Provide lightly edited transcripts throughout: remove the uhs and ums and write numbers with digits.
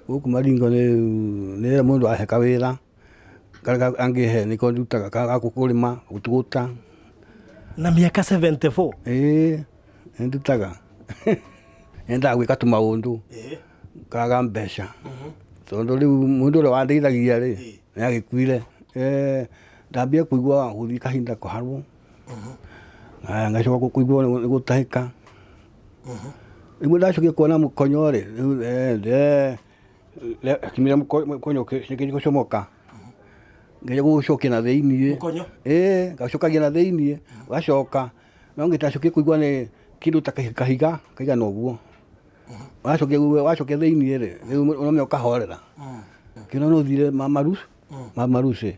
Gũkũ Maringo nĩ rĩrĩa mũndũ ahe kawĩra, karĩa angĩhe nĩko ndutaga ga kũrĩma, gũtũgũta. Na mĩaka 74? Ĩĩ nĩ ndutaga. Nyendaga gwĩka tũmaũndũ, ngaga mbeca. Tondũ rĩu mũndũ ũrĩa wandeithagia rĩ, nĩ agĩkuire. Ndambia kũigua gũthiĩ kahinda kũharwo, ngacoka kũigua nĩ gũtahĩka. Rĩu ndacokire kuona mũkonyo rĩ, rĩu kiumia mũkonyo gũcomoka, ngeria gũcokia na thĩiniĩ, ĩĩ ngaũcokagia na thĩiniĩ, ũgacoka, no ngĩtacokire kũigua nĩ kĩndũ ta kahiga kaigana ũguo, wacokia wacokia thĩiniĩ rĩ, rĩu ũramenya ũkahorera, ngĩona no ũthire Marusi,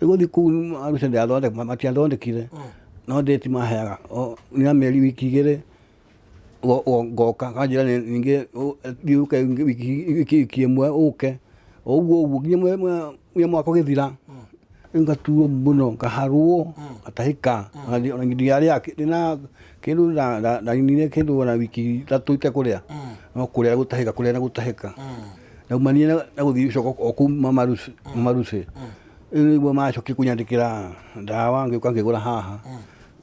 rĩu gũthiĩ kũu Marusi matiathondekire, no date maheaga nĩ ya mĩeri wiki igĩrĩ ngoka, makanjĩra ningĩ thiĩ ũke wiki ĩmwe ũke, o ũguo ũguo nginya mwaka ũgĩthira. Rĩu ngaturwo mũno, ngaharwo, ngatahĩka, ona ndirarĩa ndĩna kĩndũ ndaninire kĩndũ ona wiki ithatũ itekũrĩa, no kũrĩa na gũtahĩka, kũrĩa na gũtahĩka. Ndaumanire na gũthiĩ gũcoka o kũu Marusi, rĩu nĩguo macokire kũnyandĩkĩra ndawa ngĩũka ngĩgũra haha,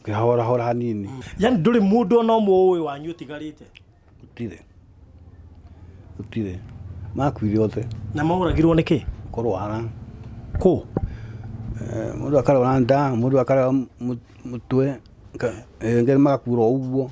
ngĩhorahora hanini. Yani ndũrĩ mũndũ ona ũmwe ũĩ wanyu ũtigarĩte? Gũtirĩ, gũtirĩ, makuire othe. Na moragirwo nĩ kĩ? Kũrwara. Kũ? Mũndũ akarwara nda, mũndũ akarwara mũtwe, angĩ magakuĩra o ũguo.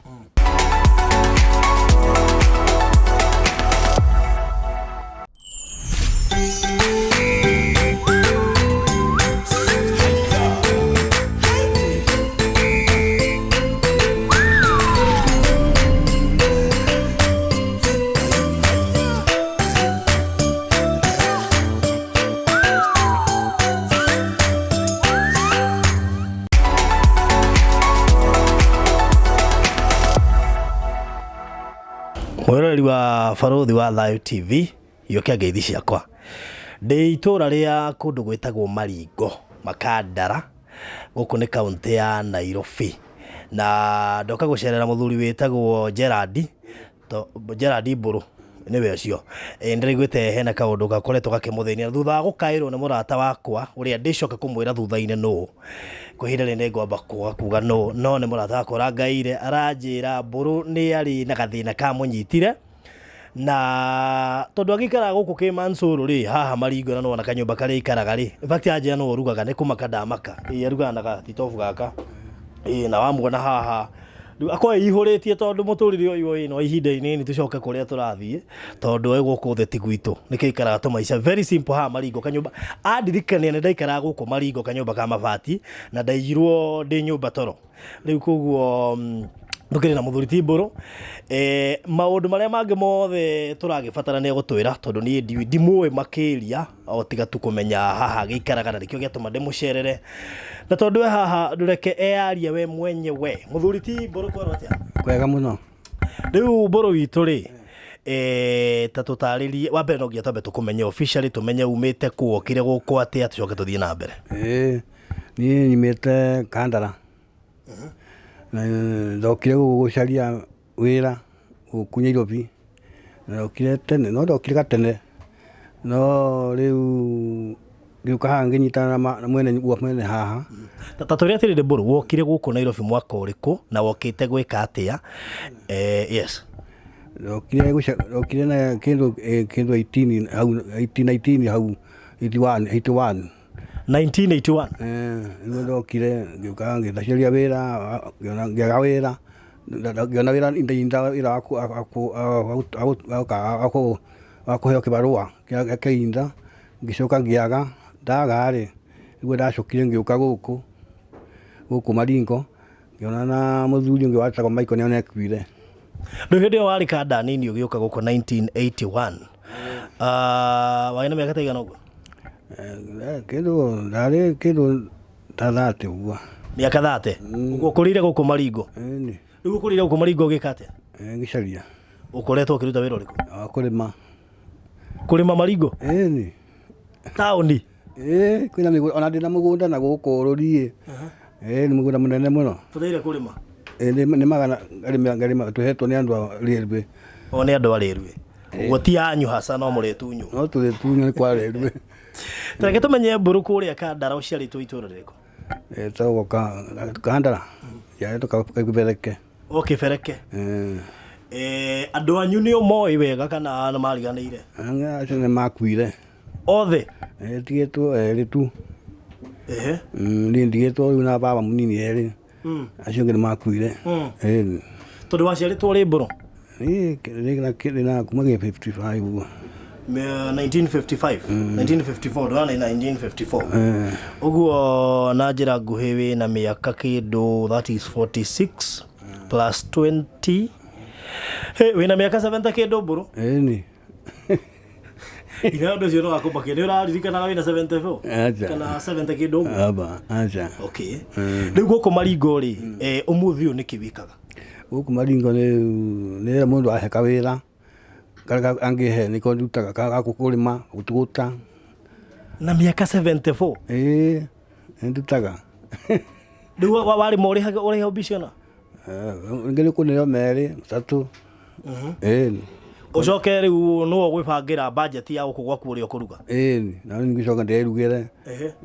Mwĩroreri wa Barũthi wa Thayũ TV, iokia ngeithi ciakwa. Ndĩ itũra rĩa kũndũ gwĩtagwo Maringo, Makandara, gũkũ nĩ kaũntĩ ya Nairobi. Na ndoka gũcerera mũthuri wĩtagwo Gerald, Gerald Mbũrũ nĩwe ũcio. Ĩĩ nĩndĩraiguĩte hena kaũndũ gakoretwo gakĩmũthĩnia thutha wa gũkaĩrwo nĩ mũrata wakwa ũrĩa ndĩcoka kũmwĩra thutha-inĩ nũ. Kwa ihinda rĩrĩ nĩngwamba kwaga kuga nũ, no nĩ mũrata wakwa ũrangaĩire aranjĩra Mbũrũ nĩ arĩ na gathĩna kamũnyitire na tondũ agĩikaraga gũkũ Kĩmansũrũ rĩ, haha Maringo na nĩwona kanyũmba karĩa aikaraga rĩ, in fact anjĩra nĩwe ũrugaga nĩ kũmaka ndamaka, ĩĩ arugaga na gathitobu gaka, ĩĩ na wamuona haha rĩu akorwo eihũrĩtie tondũ mũtũrĩre ũyũ ĩ no ihinda inini tũcoke kũrĩa tũrathiĩ tondũ ĩ gũkũ thĩ ti gwitũ nĩkĩo aikaraga tũmaica very simple haha Maringo kanyũmba andirikania nĩ ndaikaraga gũkũ Maringo kanyũmba ka mabati na ndaigirwo ndĩ nyũmba toro rĩu koguo tũkĩrĩ na mũthuri ti Mbũrũ maũndũ marĩa mangĩ mothe tũragĩbatara nĩ egũtwĩra tondũ niĩ ndimũĩ makĩria o tiga tu kũmenya haha agĩikaraga na nĩkĩo gĩatũma ndĩmũcerere na tondũ e haha ndũreke eyarie we mwenyewe. Mũthuri ti Mbũrũ kwerwo atĩa? Kwega mũno. Rĩu Mbũrũ witũ rĩ, ta tũtarĩrie, wa mbere no nginya twambe tũkũmenye officially, tũmenye umĩte kũ, wokire gũkũ atĩa, tũcoke tũthiĩ na mbere. Ĩĩ, niĩ nyumĩte Kandara, na ndokire gũkũ gũcaria wĩra gũkũ Nyairobi, na ndokire tene, no ndokire gatene, no rĩu ngĩũka haha ngĩnyitana na mwene mwene haha. Ta twĩre atĩrĩrĩ Mbũrũ, wokire gũkũ Nairobi mwaka ũrĩkũ na wokĩte gwĩka atĩa? Yes. Ndokire ndokire na kĩndũ kĩndũ 18 hau 18 19 hau 81 81. 1981? Nĩguo ndokire ngĩũka ngĩcaria wĩra, ngĩaga wĩra, ngĩona wĩra ndainda wĩra wa kũheo kĩbarũa gĩa kĩinda, ngĩcoka ngĩaga, ndaga rĩ, nĩguo ndacokire ngĩũka gũkũ, gũkũ Maringo, ngĩonana na mũthuri ũngĩ wetagwo Michael nĩ akuire. Rĩu hĩndĩ ĩyo warĩ kanda nini ũgĩũka gũkũ 1981, warĩ na mĩaka ta ĩigana ũguo? Kĩndũ ndarĩ kĩndũ ta 30 ũguo. Mĩaka 30? Ũguo ũkũrĩire gũkũ Maringo? Ĩni. Rĩu ũkũrĩire gũkũ Maringo ũgĩka atĩa? Ngĩcaria. Ũkoretwo ũkĩruta wĩra ũrĩkũ? Wa kũrĩma. Kũrĩma Maringo? Ĩni. Taũni? Ĩĩ, kwĩna mĩgũnda, ona ndĩna mũgũnda na gũkũ rũriĩ. Ĩĩ, nĩ mũgũnda mũnene mũno. Ũbataire kũrĩma? Ĩĩ, nĩmaga ngarĩma, ngarĩma, tũhetwo nĩ andũ a Rĩrwĩ. O nĩ andũ a Rĩrwĩ. Ũguo ti yanyu haca no mũrĩtunywo. No tũrĩtunywo nĩ kwarerue. Tareke tũmenye mbũrũ kũrĩa Kandara ũciarĩtwo itũra rĩrĩkũ? Ĩtagwo Kandara, njiarĩtwo Kĩbereke. O Kĩbereke. Eh, andũ anyu nĩ ũmoĩ wega kana nĩ mariganĩire? Acio nĩ makuire. Othe? Ndigĩtwo erĩ tu. Ehe. Niĩ ndigĩtwo rĩu na baba mũnini erĩ. Acio angĩ nĩ makuire. Ĩni. Tondũ waciarĩtwo ũrĩ mbũrũ? Niĩ ndĩna kuma gĩ 55 ũguo. 1955 1954 ndĩrona nĩ 1954 ũguo na njĩra nguhĩ wĩ na mĩaka kĩndũ that is 46 plus 20. Hey, wĩna mĩaka 70 kĩndũ mbũrũ. Ĩni. Ina ũndũ ũcio no wakũmakia nĩ ũraririkanaga wĩna 74 Acha. kana 70 kĩndũ ũguo? Aba, acha. Okay, rĩu gũkũ Maringo rĩ, ũmũthĩ ũyũ nĩkĩ wĩkaga? Gũkũ Maringo nĩ rĩrĩa mũndũ ahe kawĩra karĩa angĩhe nĩko ndutaga ga kũrĩma, gũtũgũta. Na mĩaka 74? Ĩĩ, nĩ ndutaga. Rĩu warĩma ũrĩhaga ũrĩha mbia cigana? Rĩngĩ nĩ kũneo merĩ, matatũ. Ĩni. Ũcoke rĩu nĩwe ũgwĩbangĩra budget ya gũkũ gwaku ũrĩa ũkũruga? Ĩni, na nĩ ngũcoka ndĩrugĩre.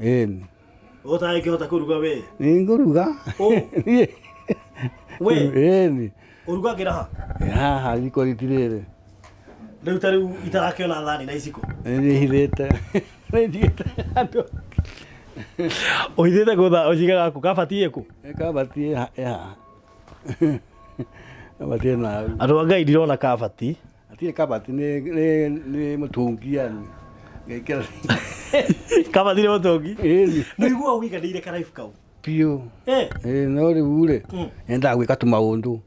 Ĩni. Ũtangĩkĩhota kũruga we? Nĩ ngũruga. Ũ? Niĩ. We? Ĩni. Ũrugagĩra ha? Haha riko rĩtirĩrĩ. Rĩu ta rĩu itarakĩona thani na iciko? Nĩ hithĩte. Nĩ ndigĩte handũ. Ũhithĩte gũtha ũcigaga kũ? Kabati ĩkũ? Kabati ĩ haha. Kabati ĩ na hau. Andũ a Ngai ndirona kabati. Hatirĩ kabati nĩ mũtũngi yani. Ngekĩra. Kabati nĩ mũtũngi? Ĩni. Nĩ ũiguaga ũiganĩire karaibu kau? Biũ. Ĩĩ no rĩu rĩ, nyendaga gwĩka tũmaũndũ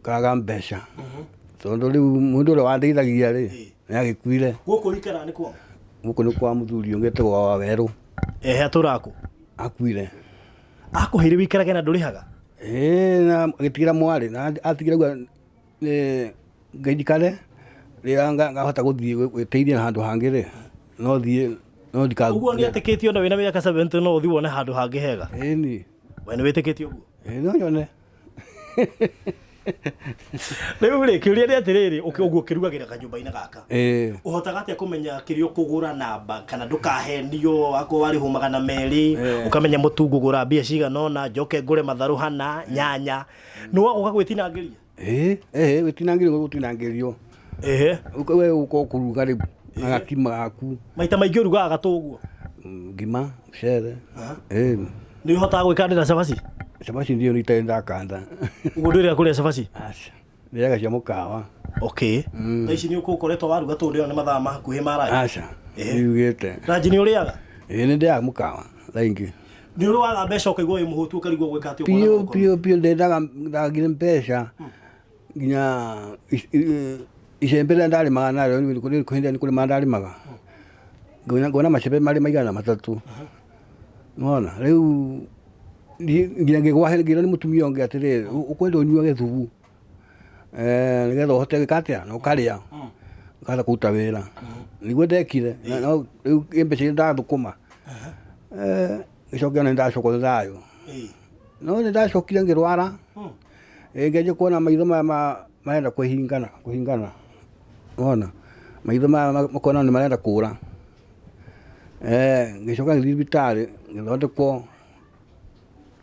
kaga mbeca. Tondũ rĩu mũndũ ũrĩa wandeithagia rĩ, nĩ agĩkuire. Gũkũ ũikaraga nĩ kwao? Gũkũ nĩ kwa mũthuri ũngĩ wĩtagwo Wawerũ. Ehe, atũraga kũ? Akuire. Akũheire wĩikarage na ndũrĩhaga? Ĩĩ na agĩtigĩra mwarĩ na atigĩra auga njikare rĩrĩa ngahota gũthiĩ gwĩteithia handũ hangĩ rĩ, no thiĩ no ndika. Ũguo nĩ etĩkĩtie ona wĩna mĩaka 70 no ũthiĩ wone handũ hangĩ hega? Ĩni. We nĩ wĩtĩkĩtie ũguo? Ĩĩ no nyone. Rĩu rĩ, kĩũria nĩ atĩrĩrĩ, ũguo ũkĩrugagĩra kanyũmba-inĩ gaka. Ĩĩ. Ũhotaga atĩa kũmenya kĩrĩa ũkũgũra namba kana ndũkahenio akorwo warĩhwo 200 ũkamenya mũtu ngũgũra mbia cigana ũna njoke ngũre matharũ hana nyanya nĩ wagũka gwĩtinangĩria? Ĩĩ, ĩĩ gwĩtinangĩrio gũtinangĩrio. Ehe. We ũka kũruga rĩu na gakima gaku. Maita maingĩ ũrugaga gatũ ũguo? Ngima, mũcere. Ĩĩ. Nĩ ũhotaga gwĩkandĩra cabaci? Cabaci ndiũ nĩ itarĩ ndakanda. Ũguo ndwĩrĩga kũrĩa cabaci? Aca. Ndĩaga cia mũkawa. Okay. Thaa ici nĩ ũkoretwo waruga tondũ ndĩrona nĩ mathaa ma hakuhĩ ma ranji. Aca. Ndirugĩte. Ranji nĩ ũrĩaga? Ĩĩ nĩ ndĩaga mũkawa thaa ingĩ. Nĩ ũrĩ waga mbeca ũkaigua wĩ mũhũtu ũkarigwo gwĩka atĩa ũkona Biũ ũkona? biũ biũ ndendaga ndagire mbeca nginya icembe rĩrĩa ndarĩmaga narĩo nĩ hĩndĩ ĩrĩa kũrĩma ndarĩmaga ngona macembe marĩ maigana matatũ. Nĩwona rĩu nginya ngĩgwa ngĩrwo nĩ mũtumia ũngĩ atĩrĩrĩ ũkwenda ũnyuage thubu nĩgetha ũhote gwĩka atĩa na ũkarĩa ũkahota kũruta wĩra. Nĩguo ndekire no rĩu mbeca iria ndathũkũma ngĩcoka nĩ ndacoka thayũ. No nĩ ndacokire ngĩrwara ngĩanjia kuona maitho maya marenda kũhingana kũhingana wona maitho maya makona nĩ marenda kũra. Ngĩcoka ngĩthiĩ thibitarĩ ngĩthondekwo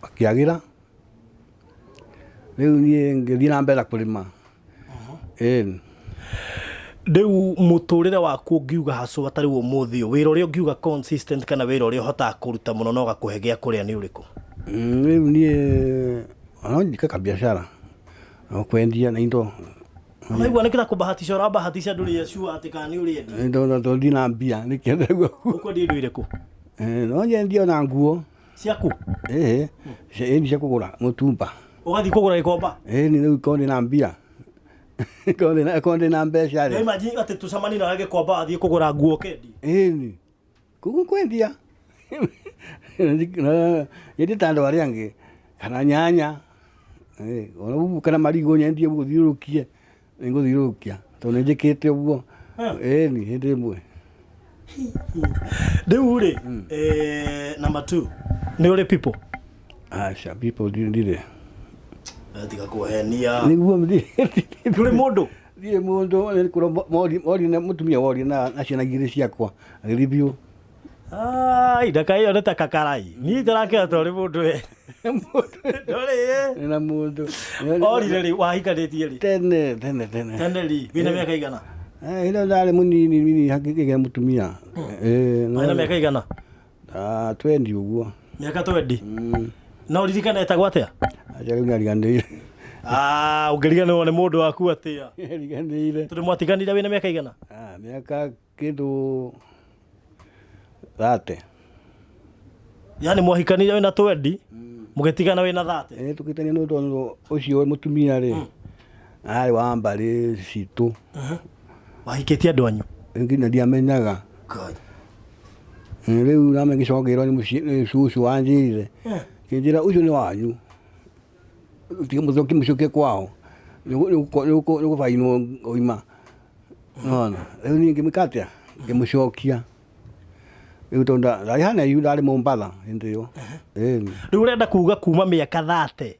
makĩagĩra. Rĩu niĩ ngĩthiĩ na mbere na kũrĩma. Ĩni. Rĩu mũtũrĩre waku ũngiuga hacwa ta rĩu ũmũthĩ ũyũ wĩra ũrĩa ũngiuga consistent kana wĩra ũrĩa ũhotaga kũruta mũno na ũgakũhe gĩa kũrĩa nĩ ũrĩkũ? Rĩu niĩ no njĩke kabiacara no kwendia na indo. Ũraigua nĩ ta kũbahatisha ũrabahatisha ndũrĩ sure atĩ kana nĩ ũrĩendia. Indo tondũ ndina mbia nĩkĩo ndĩraigua ũguo. Ũkwendia indo irĩkũ? No nyendie ona nguo. Ciaku? Ĩĩ, ĩni cia kũgũra mũtumba. Ũgathiĩ kũgũra gĩkomba? Ĩni rĩu korwo ndĩna mbia. Korwo ndĩna mbeca rĩ. Imagine atĩ tũcemanie nawe gĩkomba wathiĩ kũgũra nguo ũkendie. Ĩni. Koguo kwendia. Nyendie ta andũ arĩa angĩ kana nyanya. Ona ũguo kana marigũ nyendie ũguo thiũrũrũkie nĩ ngũthiũrũrũkia tondũ nĩ njĩkĩte ũguo. Ĩni hĩndĩ ĩmwe. Rĩu rĩ, number 2 nĩ ũrĩ people? Aca, people ndirĩ. Tiga kũhenia. Nĩguo ndirĩ. Ndũrĩ mũndũ? Ndirĩ mũndũ nĩ mori mũtumia worie na ciana igĩrĩ ciakwa agĩthiĩ biũ. Ai, ndaka ĩyo nĩ ta kakarai. Niĩ itarakĩra ta ũrĩ mũndũ we. Ndũrĩ ĩ. Na mũndũ. Orire rĩ, wahikanĩtie rĩ? Tene, tene, tene. Tene rĩ, wĩna mĩaka igana? Eh, ĩno ndarĩ mũnini nini hakĩgĩa mũtumia. Eh, Wĩna mĩaka igana? Ah, 20 ũguo. Mĩaka 20? Na ũririkane etagwo atĩa? Acha rĩu nĩariganĩire. Ah, ũngĩriganĩrwo nĩ mũndũ waku atĩa? Nĩariganĩire. Tondũ mwatiganire wĩna mĩaka igana? Ah, mĩaka kĩndũ 30. Yaani mwahikanire wĩna 20, mũgĩtigana wĩna 30? Ĩĩ tũkĩtania nĩ tondũ ũcio mũtumia rĩ, arĩ wa mbarĩ citũ. Wahikĩtie andũ anyu? Nginya ndiamenyaga. Rĩu name ngĩcoka ngĩrwo nĩ mũciĩ nĩ cũcũ wanjĩrire, kĩnjĩra ũcio nĩ wanyu, mũcokie kwao, nĩ ũgũbainwo ũgima. Nĩwona? Rĩu niĩ ngĩmwĩka atĩa? Ngĩmũcokia. Rĩu tondũ ndarĩ hana ihu ndarĩ Mombatha hĩndĩ ĩyo. Ĩni. Rĩu ũrenda kuga kuma mĩaka 30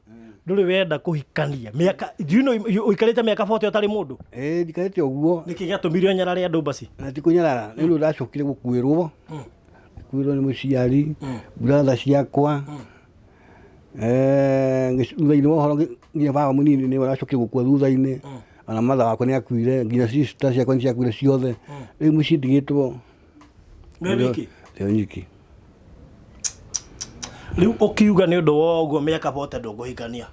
ndũrĩ wenda kũhikania mĩaka, do you know ũikarĩte mĩaka 40 ũtarĩ mũndũ? Ĩĩ njikarĩte ũguo. Nĩkĩ gĩatũmire ũnyarare andũ basi? Na ti kũnyarara, nĩ ũndũ ndacokire gũkuĩrwo. Gũkuĩrwo nĩ mũciari, brother ciakwa. Eh, thutha-inĩ wa ũhoro nginya baba mũnini nĩwe ũracokire gũkua thutha-inĩ. Ona mother wakwa nĩ akuire, nginya sister ciakwa nĩ ciakuire ciothe. Rĩu mũciĩ ndigĩtwo. Wĩ wiki? Ndĩ wiki. Rĩu ũkiuga nĩ ũndũ wa ũguo mĩaka bote ndũkũhikania?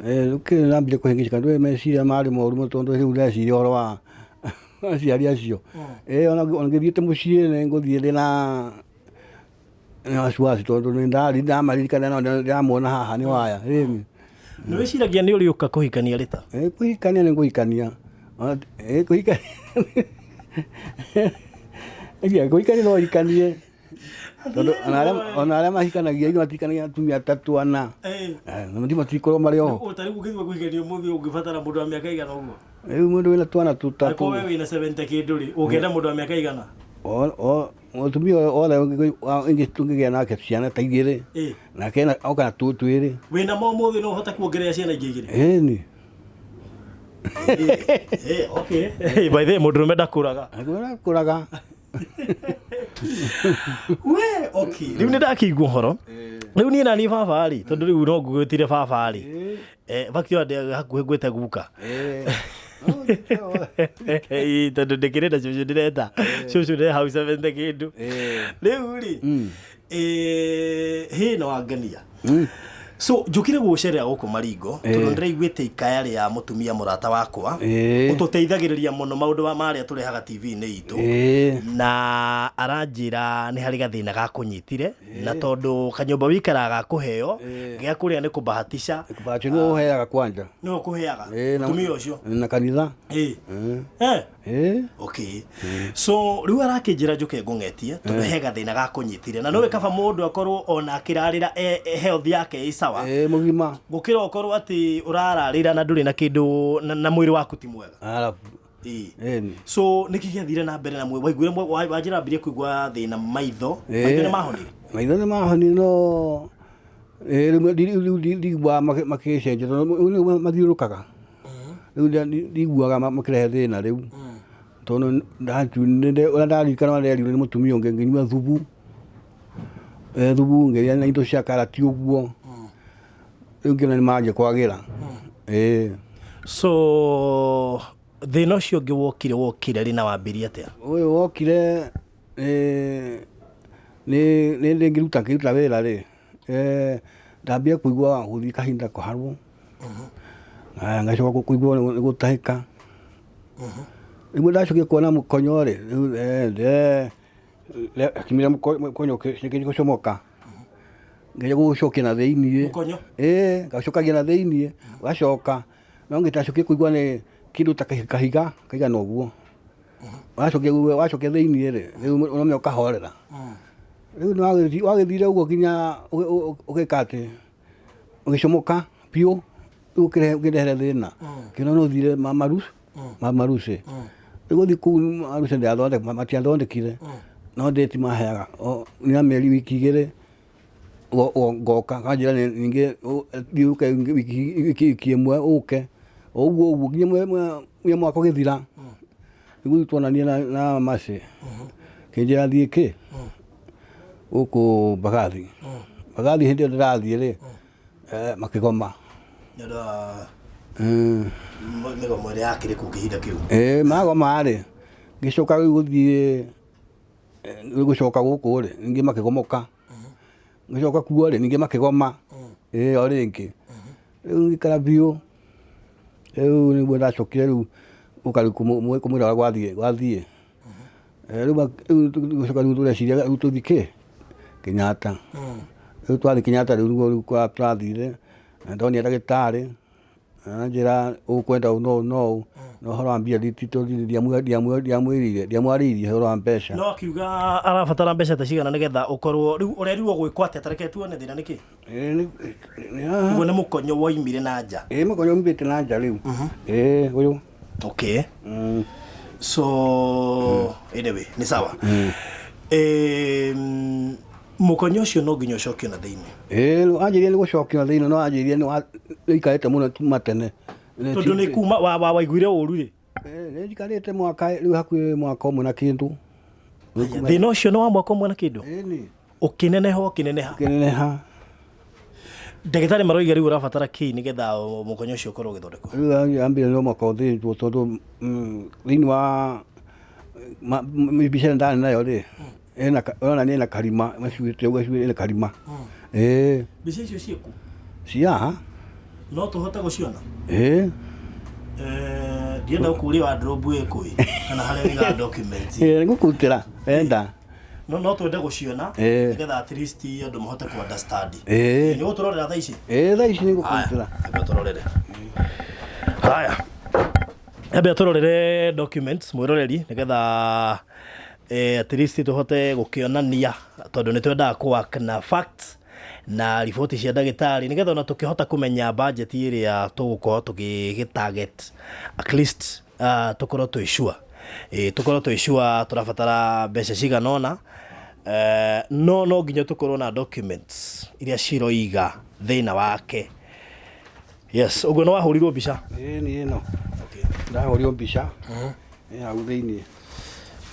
Eh, rĩu kĩrĩa ndambire kũhĩngĩcĩka ndũĩ meciria marĩ moru mũno tondũ rĩu ndeciria ũhoro wa aciari acio. Eh, ona ngĩthiĩte mũciĩ nĩ ngũthiĩ ndĩna na wasiwasi tondũ nĩ ndamaririkana no ndĩramona haha nĩ waya. Ĩni. Nĩ wĩciragia nĩ ũrĩũka kũhikania rĩ ta? Eh, kũhikania nĩ ngũhikania. Eh, kũhikania. Kũhikania no hikanie. Tondũ ona arĩa mahikanagia ithuĩ matikanagia atumia atatũ ana. Eh. Eh, matikorwo marĩ oho. Ta rĩu ũngĩthiĩ kũhikania ũmũthĩ ũngĩbatara mũndũ wa mĩaka igana ũguo? Rĩu mũndũ wĩna twana tũtatũ. Angĩkorwo we wĩna 70 kĩndũ rĩ, ũngĩenda mũndũ wa mĩaka igana? Mũtumia othe tũngĩgĩa nake ciana ta igĩrĩ. Nake oka na twĩrĩ. Wĩna ma ũmũthĩ no ũhote kuongerera ciana ingĩ igĩrĩ? Ĩni. Okay. By the way, mũndũrũme ndakũraga. Ndakũraga. We, okay. Rĩu nĩ ndakĩigua ũhoro. Rĩu niĩ naniĩ baba rĩ, tondũ rĩu no ngũgĩtire baba rĩ. Fakti ĩyo hakuhĩ ngwĩte guka. Tondũ ndĩkĩrĩ na cũcũ ndĩreta. Cũcũ nĩ hau 70 kĩndũ. Rĩu rĩ, hĩ no wangenia. So njũkire gũgũcerera gũkũ Maringo tondũ ndĩraiguĩte ikaya rĩa mũtumia mũrata wakwa ũtũteithagĩrĩria mũno maũndũ marĩa tũrehaga TV-inĩ itũ na aranjĩra nĩ harĩ gathĩna gakũnyitire na tondũ kanyũmba wĩikaraga gakũheo gĩa kũrĩa nĩ kũbahatisha. Kũbahatisha nĩwe ũheaga kwanja. Nĩwe ũkũheaga mũtumia ũcio na kanitha. Okay. So rĩu arakĩnjĩra njũke ngũng'etie tondũ he gathĩna gakũnyitire na nĩũĩ kaba mũndũ akorwo ona akĩrarĩra health yake ĩ sawa Ĩĩ mũgima. Gũkĩra ũkorwo atĩ ũrararĩra na ndũrĩ na kĩndũ na mwĩrĩ waku ti mwega. Arabu. Ĩni. So nĩkĩ gĩathire na mbere na mwĩrĩ? Waiguire wanjĩra wambirie kũigua thĩna maitho. Maitho nĩ mahonire? Maitho nĩ mahonire no rĩu ndiguaga makĩcenjia tondũ rĩu mathiũrũrũkaga. Rĩu ndiguaga makĩrehe thĩna rĩu. Tondũ ũrĩa ndaririkana ũrĩa nderirwo nĩ mũtumia ũngĩ ngĩnyua thubu, thubu ngĩrĩa na indo cia karati ũguo, rĩu ngĩona nĩ manjia kwagĩra. Ĩĩ. So thĩna ũcio ũngĩ wokire wokire rĩ na wambirie atĩa? Ũyũ wokire nĩ ngĩruta wĩra rĩ, ndambia kũigua gũthiĩ kahinda kũharwo, ngacoka kũigua nĩ gũtahĩka. Rĩu ndacokire kuona mũkonyo rĩ, rĩu kiumire mũkonyo ũkĩgeria gũcomoka, ngeria gũũcokia na thĩiniĩ. Mũkonyo? Ĩĩ, ngaũcokagia na thĩiniĩ, ũgacoka, no ngĩtacokire kũigua nĩ kĩndũ ta kahiga kaigana ũguo. Wacokia wacokia thĩiniĩ rĩ, rĩu ũramenya ũkahorera. Rĩu nĩ wagĩthire ũguo nginya ũgĩka atĩ, ũgĩcomoka biũ, rĩu ũkĩrehere thĩna. Ngĩona no ũthire Maruce. Rĩu gũthiĩ kũu Maruce matiathondekire, no date maheaga nĩ ya mĩeri wiki igĩrĩ ngoka, makanjĩra ningĩ thiĩ ũke wiki ĩmwe ũke, o ũguo ũguo nginya Rĩu mwaka ũgĩthira nĩguo tuonanie na Mercy kĩnjĩra thiĩ kĩ gũkũ Mbagathi. Mbagathi hĩndĩ ĩyo ndĩrathiĩ rĩ, makĩgoma. Nĩ ũndũ wa mĩgomo ĩrĩa yakĩrĩ kũu kĩhinda kĩu. Ĩĩ magoma rĩ, ngĩcoka rĩu gũthiĩ gũcoka gũkũ rĩ, ningĩ makĩgomoka. Ngĩcoka kuo rĩ, ningĩ makĩgoma. Ĩĩ o rĩngĩ. Rĩu ngĩikara biũ, rĩu nĩguo ndacokire rĩu gũka rĩu kũmwĩra ũrĩa gwathiĩ gwathiĩ. Rĩu gũcoka rĩu tũreciria rĩu tũthiĩ kĩ Kenyatta. Rĩu twathiĩ Kenyatta rĩu nĩguo rĩu twathire na ndonire ndagĩtarĩ anjĩra ũkwenda ũũ na ũũ na ũũ no ũhoro wa mbia ndiamwĩrire ndiamwarĩirie ũhoro wa mbeca. No akiuga arabatara mbeca ta cigana nĩgetha ũkorwo rĩu ũrerirwo gwĩkwo atĩa? Ta reke tuone thĩna nĩ kĩ. Ũguo nĩ mũkonyo woimire na nja. Ĩĩ mũkonyo umĩte na nja rĩu. Ĩĩ ũyũ. Okay. So anyway, nĩ sawa. Mũkonyo ũcio no nginya ũcokio na thĩinĩ. Ĩĩ rĩu anjĩrire nĩ gũcokio na thĩinĩ no anjĩrire nĩ ũikarĩte mũno kuma tene. Tondũ nĩ kuma waiguire ũru rĩ? Nĩ njikarĩte mwaka rĩu hakuhĩ mwaka ũmwe na kĩndũ. Thĩna ũcio nĩ wa mwaka ũmwe na kĩndũ? Ĩni. Ũkĩneneha ũkĩneneha? Ũkĩneneha. Ndagĩtarĩ maroiga rĩu ũrabatara kĩ nĩgetha mũkonyo ũcio ũkorwo ũgĩthondekwo? Rĩu ambire no mwaka ũthĩnjwo tondũ thĩinĩ wa mbica ĩrĩa ndarĩ nayo rĩ, ĩna ũrona ĩna karima macuĩte ũguo ĩna karima. Ĩĩ. Mbica icio ciĩkũ? Ci haha. No tũhote gũciona? Ĩĩ. Ndienda ũkũrie wardrobe ĩkũ ĩ kana harĩa ũigaga documents. Ĩĩ nĩngũkũrutĩra wenda. No no twende gũciona nĩgetha at least andũ mahote ku understand. Ĩĩ. Nĩ ũgũtũrorera thaa ici? Ĩĩ thaa ici nĩngũkũrutĩra. Amba tũrorere. Haya. Ambe tũrorere documents mwĩroreri nĩgetha at least tũhote gũkĩonania tondũ nĩ twendaga kũ work na facts na riboti cia ndagĩtarĩ nĩgetha ona tũkĩhota kũmenya budget ĩrĩa tũgũkorwo tũgĩ target at least tũkorwo twĩ sure. Ĩĩ tũkorwo twĩ sure tũrabatara mbeca cigana ũna, no no nginya tũkorwo na documents iria ciroiga thĩna wake. Yes, ũguo nĩ wahũrirwo mbica? Ĩĩ nĩ ĩno. Ndahũrirwo mbica ĩ hau thĩiniĩ.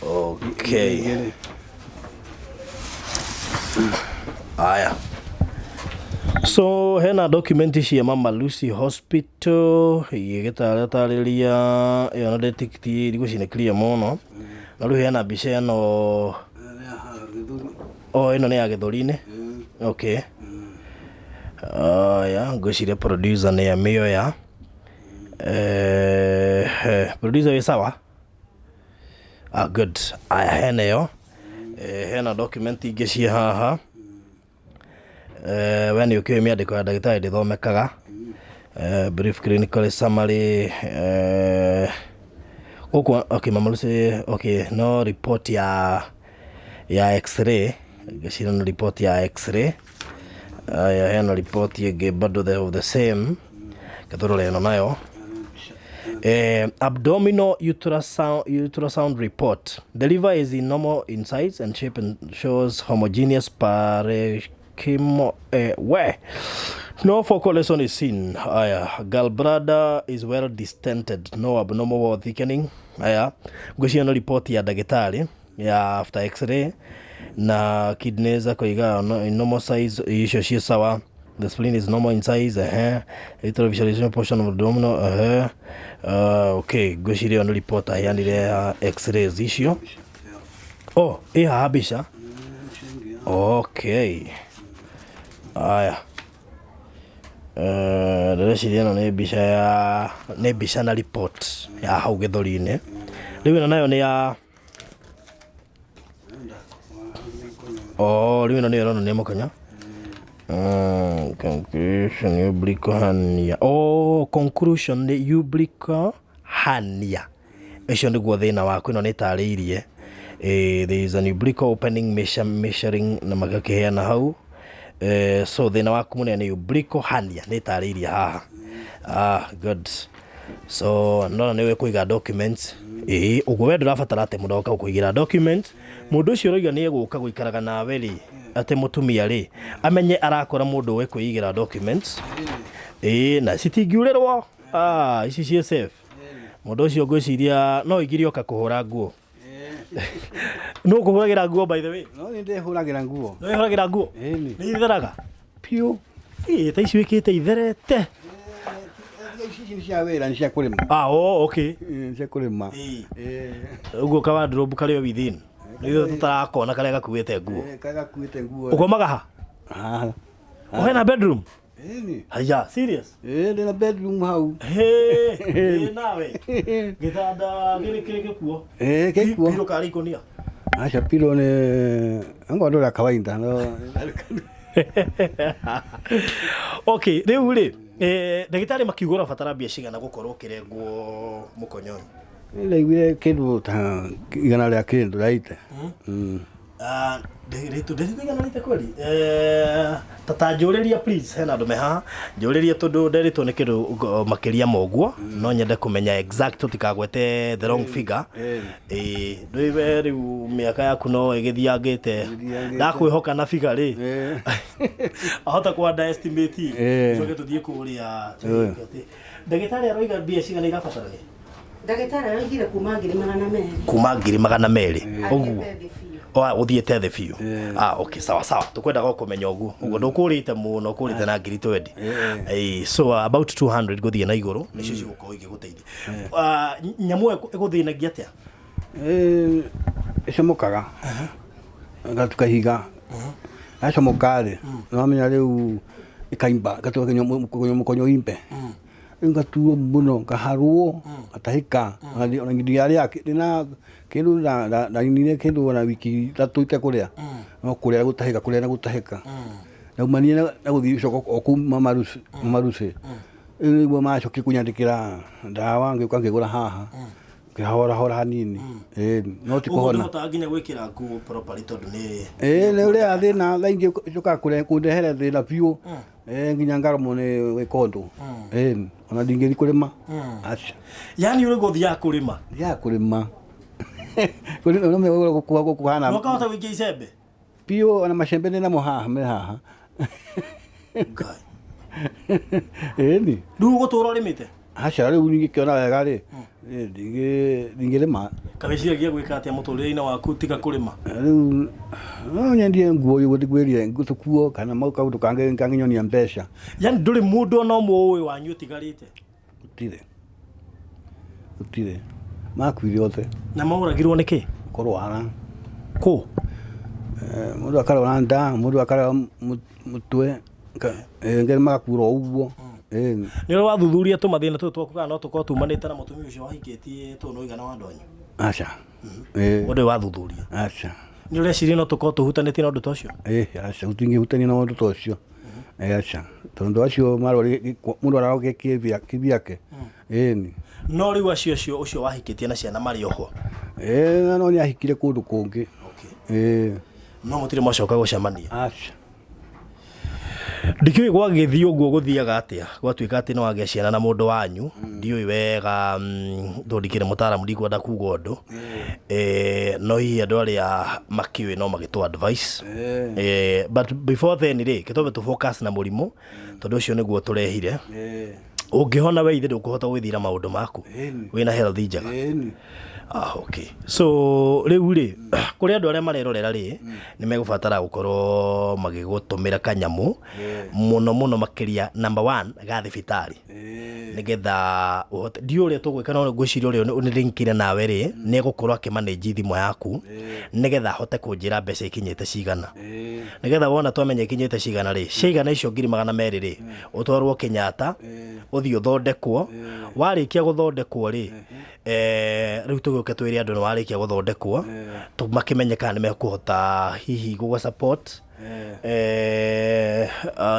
Okay. Igĩrĩ. Aya. So hena document cia Mama Lucy Hospital igĩgĩtarĩria ĩyo na ndĩtikiti ndigwĩciria nĩ clear mũno. Na rĩu hena mbica ĩno, oh ĩno nĩ ya gĩthũri-inĩ. Okay. Aya, ngwĩciria producer nĩ amĩoya. Producer wĩ sawa? Ah, good. Aya, hena ĩyo. Hena document ingĩ ciĩ haha. We nĩ ũkĩũĩ mĩandĩko ya ndagĩtarĩ ndĩthomekaga. Brief clinical summary. Gũkũ, okay, Mama Lucy, okay, no report ya x-ray. Ngĩciria no report ya x-ray. Aya, hena report ĩngĩ bado the, of the same. Reke tũrore ĩno nayo. Abdominal ultrasound report. The liver is in normal in size and shape and shows homogeneous parenchyma. Where? No focal lesion is seen. Aya, gallbladder is well distended. No abnormal wall thickening. Aya, ngwĩciria no report ya ndagĩtarĩ ya after x-ray na kidneys akoiga no, in normal size icio ciĩ sawa. The spleen is normal in size. Little visualization portion of abdominal. Okay, ngwĩciria ĩyo nĩ report aheanire ya x-rays icio. Oh, ĩ haha mbica. Okay. Aya. Ndĩreciria ĩno nĩ mbica ya nĩ mbica na report ya hau gĩthũri-inĩ. Rĩu ĩno nayo nĩ ya Oh, rĩu ĩno nĩyo ĩronania mũkonyo. Conclusion umbilical hernia. Oh, conclusion nĩ umbilical hernia. Ũcio nĩguo thĩna waku, ĩno nĩ ĩtarĩirie. There is an umbilical opening measuring na magakĩheana hau. So thĩna waku mũnene nĩ umbilical hernia, nĩ ĩtarĩirie haha. Ah, good. So ndona nĩ ũĩ kũiga documents. Ĩĩ, ũguo we ndũrabatara atĩ mũndũ agoka gũkũigĩra document. Mũndũ ũcio ũroiga nĩ egũka gũikaraga nawe rĩ, atĩ mũtumia rĩ, amenye arakora mũndũ ũĩ kwĩigĩra documents. Ĩĩ, na citingiurĩrwo. Ah, ici ciĩ safe. Mũndũ ũcio ngwĩciria no igirio oka kũhũra nguo. Nũ ũkũhũragĩra nguo by the way? No nĩ ndĩhũragĩra nguo. Nĩ wĩhũragĩra nguo? Ĩni. Nĩ itheraga? Piũ. Ĩ, ta ici wĩkĩte itherete. Ici nĩ cia wĩra, nĩ cia kũrĩma. Ah, oh, okay. Nĩ cia kũrĩma. Ĩ. Ĩ. Ũguo ka wardrobe karĩ o within. Nĩ ithuĩ tũtarakona karĩa gakuĩte nguo. Karĩa gakuĩte nguo. Ũkomaga ha? Haha. Ũhena bedroom? Ĩni. Haya, serious? Ĩ, ndĩna bedroom hau. Hĩ, ĩ nawe. Gĩtanda gĩrĩ kĩrĩ gĩkuo. Ĩ, gĩkuo. Pillow karĩ ikũnia. Aca pillow nĩ anga ũndũ ũrĩa kawaida no. Okay, rĩu rĩ, eh, ndagĩtarĩ makiuga ũrabatara mbia cigana gũkorwo ũkĩrengwo mũkonyo ũyũ? Ndaiguire kĩndũ ta igana rĩa kĩndũ raite. Ah, ndĩrĩtũ ndĩrĩtũ kweli eh, ta ta njũrĩria please hena andũ me haha njũrĩria tondũ nderĩtwo nĩ kĩndũ makĩria ma ũguo no nyende kũmenya exact tũtikagwete the wrong figure ĩĩ ndũĩ we rĩu mĩaka yaku no ĩgĩthiangĩte Ĩgĩthiangĩte. ndakwĩhoka na figure rĩ ahota kũ underestimate coke tũthiĩ kũrĩa ndagĩtarĩ aroiga mbia cigana irabatarania Ndagĩtarĩ araugire kuma 200,000. Kuma 200,000 ũguo. Athiĩte thĩ biũ. Wa ũthiĩte thĩ biũ. Ah, okay, sawa sawa, tũkwendaga o kũmenya ũguo ũguo ndũkũrĩte mũno ũkũrĩte na ngiri 20. Ĩĩ, so about 200 gũthiĩ na igũrũ nĩcio cigũkorwo igĩgũteithia. Ah, nyamũ ĩyo ĩgũthĩnagia atĩa? Ĩ, ĩcomokaga ĩgatuĩka ihiga yacomoka rĩ nĩwamenya rĩu ĩkaimba ĩgatuĩka mũkonyo imbe. Rĩu ngatuo mũno ngaharwo ngatahĩka ona ndingĩarĩa ndĩna kĩndũ ndaninire kĩndũ ona wiki ithatũ itekũrĩa no kũrĩa na gũtahĩka kũrĩa na gũtahĩka ndaumania na gũthiĩ gũcoka o kũu Mamarucĩ rĩu nĩguo macokire kũnyandĩkĩra ndawa ngĩũka ngĩgũra haha ngĩhorahora hanini ĩĩ no ti Ũguo kũhona. ndũhotaga nginya gwĩkĩra nguo properly tondũ nĩ Ĩĩ nĩ ũrĩa thĩna thaa ingĩ ũkaga kũndehera thĩna biũ Eh, nginya ngaromwo nĩ gwĩka ũndũ Ĩni, ona ndingĩthiĩ kũrĩma aca Yani ũrĩ gũthiaga kũrĩma thiaga kũrĩma kũhana na ũkahota gũikia icembe biũ ona macembe ndĩ namo haha me haha Ngai. ĩni Rĩu ũgũtũra ũrĩmĩte aca rĩu ningĩkĩona wega rĩ ndingĩrĩma Kawĩciragia gwĩka atĩa mũtũrĩre-inĩ waku tiga kũrĩma? Rĩu no nyendie nguo ũguo ngwĩrire tũkuo kana kaũndũ kangĩ kangĩnyonia mbeca. Yani ndũrĩ mũndũ ona ũmwe ũĩ wanyu ũtigarĩte? Gũtirĩ, gũtirĩ, makuire othe. Na moragirwo nĩ kĩ? Kũrwara. Kũ? Mũndũ akarwara nda, mũndũ akarwara mũtwe, angĩ magakua o ũguo. Nĩ ũrĩ wathuthuria tũmathĩna tũtũ twaku kana no tũkorwo tumanĩte na mũtumia ũcio wahikĩtie tondũ nĩ ũigana wa andũ anyu? Aca. Ũndũ wathuthuria? Aca. Nĩ ũreciria no tũkorwo tũhutanĩtie na ũndũ ta ũcio? Aca, tũtingĩhutania na ũndũ ta ũcio. Aca, tondũ acio mũndũ ararora kĩvyake. Ĩni. No rĩu acio acio ũcio wahikĩtie na ciana marĩ oho? Ĩĩ, no nĩ ahikire kũndũ kũngĩ. Ĩĩ. No mũtirĩ mwacoka gũcemania? Aca. Ndikĩũĩ gwagĩthiĩ ũguo gũthiaga atĩa gwatuĩka atĩ nĩ wagĩa ciana na mũndũ wanyu ndiũĩ wega tondũ ndikĩrĩ mũtaaramu ndikwenda kuga ũndũ no hihi andũ arĩa makĩũĩ no magĩtũ advice but before then rĩ kĩtwambe tũ focus na mũrimũ tondũ ũcio nĩguo tũrehire ũngĩhona we ithe ndũkũhota gwĩthira maũndũ maku wĩna health njega. Ah, okay. So rĩu rĩ kũrĩ andũ arĩa marerorera rĩ nĩ megũbatara gũkorwo magĩgũtũmĩra kanyamũ mũno mũno makĩria number one ga thibitarĩ nĩgetha ũhote ndiũĩ ũrĩa tũgwĩka no ngwĩciria ũrĩa nĩ linkire nawe rĩ nĩ egũkorwo akĩmanage thimũ yaku nĩgetha ahote kũnjĩra mbeca ikinyĩte cigana nĩgetha wona twamenya ikinyĩte cigana rĩ ciaigana icio 200,000 rĩ ũtwarwo Kenyatta ũthiĩ ũthondekwo warĩkia gũthondekwo rĩ rĩu tũgĩũke twĩre andũ nĩ warĩkia gũthondekwo makĩmenye kana nĩ mekũhota hihi gũgũ support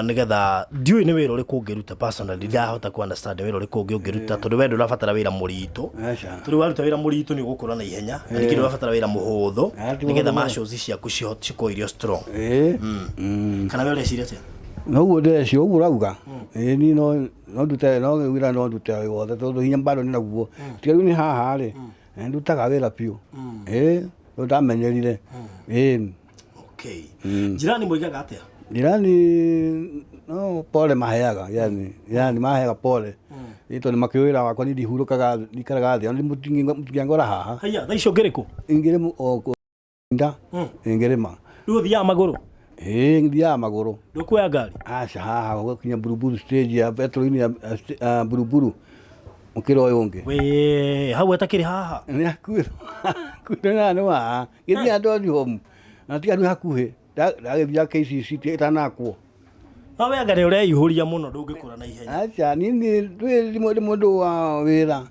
nĩgetha ndiũĩ nĩ wĩra ũrĩkũ ũngĩruta personally ndahota ku understand nĩ wĩra ũrĩkũ ũngĩ ũngĩruta tondũ we ndũrabatara wĩra mũritũ tondũ waruta wĩra mũritũ nĩ ũgũkũra na ihenya na ningĩ ndũrabatara wĩra mũhũthũ nĩgetha muscles ciaku cikorwo irĩ o strong kana we ũreciria atĩa? Noguo ndĩreciria ũguo ũrauga ĩĩ niĩ no no ndute no wĩra no ndute wothe tondũ hinya bado nĩnaguo tiga rĩu nĩ haha rĩ ndutaga wĩra biũ ĩĩ rĩu ndamenyerire ĩĩ. Okay. Jirani moigaga atĩa? Jirani no pole maheaga yani yani maheaga pole ĩ tondũ makĩũĩ wĩra wakwa niĩ ndihurũkaga ndikaraga thĩ ona mũtingĩangora haha. Haiya, thaa icio ũngĩrĩ kũ? Ingĩrĩ o nda ingĩrĩma. Rĩu ũthiaga magũrũ? Ĩĩ, thiaga magũrũ. Ndũkuoya ngari? Aca, haha gũkinya Buruburu stage ya petrol-inĩ ya Buruburu mũkĩra ũyũ ũngĩ. Wee, hau hatakĩrĩ haha? Nĩ hakuhĩ, hakuhĩ na nĩ wa gĩthiaga Doni Home na tiga nĩ hakuhĩ ndagĩthiaga KCC ĩtanakwo. No we anga nĩ ũreihũria mũno ndũngĩkũra na ihenya. Aca, niĩ ndĩ mũndũ wa wĩra.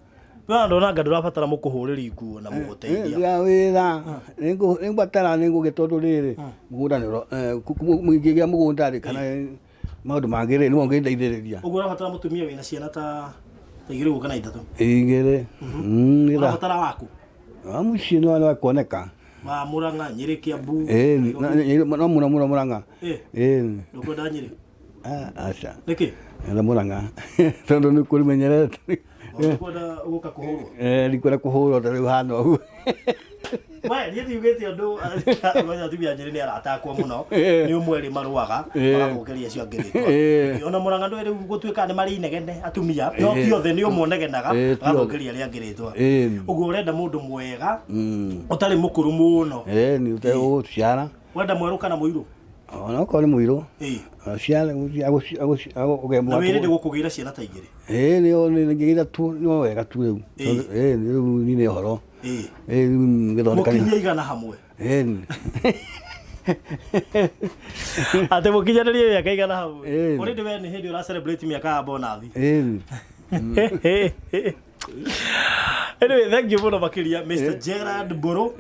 We ndona anga ndũrabatara mũkũhũrĩri nguo na mũgũteithia. Wa wĩra nĩngũbatara nĩngũgĩ tondũ rĩrĩ mũgũnda nĩ ingĩgĩa mũgũnda rĩ kana maũndũ mangĩ rĩ nĩmo ũngĩndeithĩrĩria. Ũguo ũrabatara mũtumia wĩna ciana ta igĩrĩ ũguo kana ithatũ? Igĩrĩ. Ũrabatara waku? Wa mũciĩ no kuoneka. Wa Murang'a, Nyĩrĩ, Kiambu? Ĩĩ, no mũno mũno Murang'a. Ĩĩ. Ndũkwenda Nyĩrĩ? Aca. Nĩkĩ? Enda Murang'a tondũ nĩ kũrimenyerete. Ndũkwenda gũka kũhũrwo? Eh, ndikwenda kũhũrwo ta rĩu hana ũguo. We, niĩ ndiugĩte ũndũ, ngoja atumia a Nyĩrĩ nĩ arata akwa mũno, nĩ ũmwe rĩ marũaga, magathũkĩria acio angĩ rĩtwa. Ona Murang'a ndũĩ rĩu gũtuĩka nĩ marĩ inegene atumia, no ti othe, nĩ ũmwe ũnegenaga, magathũkĩria arĩa angĩ rĩtwa. Ũguo ũrenda mũndũ mwega, ũtarĩ mũkũrũ mũno. Ĩĩ, nĩ ũtarĩ ũgũciara. Ũrenda mwerũ kana mũirũ? Ona okorwo nĩ mũirũ. Ciara Na wĩrĩ gũkũgĩra ciana ta igĩrĩ? Ĩĩ, nĩ ngĩgĩra tu no wega tu rĩu. Ĩĩ, rĩu nĩ ũhoro. Ĩĩ, rĩu ngĩthondeka. Mũkinyie 100 hamwe. Ĩĩ. Atĩ mũkinyanĩrie mĩaka 100 hamwe. Already we nĩ hĩndĩ ũra celebrate mĩaka ya bonathi. Ĩĩ. Anyway, thank you mũno makĩria Mr. Gerard Mbũrũ.